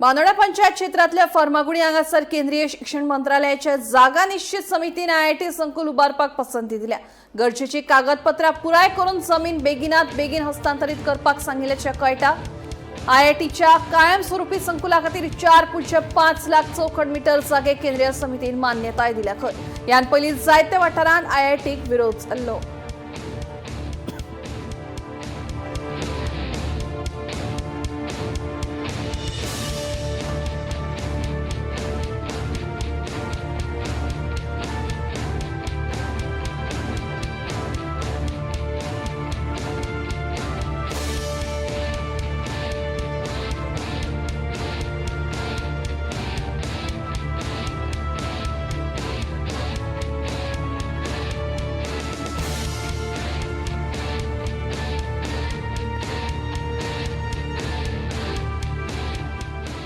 बांदोडा पंचायत क्षेत्रांतल्या फर्मागुडी हांगासर केंद्रीय शिक्षण मंत्रालयाच्या जागा निश्चित समितीन आयआयटी संकुल उबारपाक पसंती दिल्या. गरजेची कागदपत्रां पुराय करून जमीन बेगिनात बेगीन हस्तांतरीत करपाक सांगिल्ल्याचें कळटा. आयआयटीच्या कायमस्वरूपी संकुला खातीर 4.5 लाख चौखण मीटर जागे केंद्रीय समितीन मान्यताय दिल्या खंय. ह्यान पयलीं जायत्या वाठारांत आयआयटीक विरोध जाल्लो.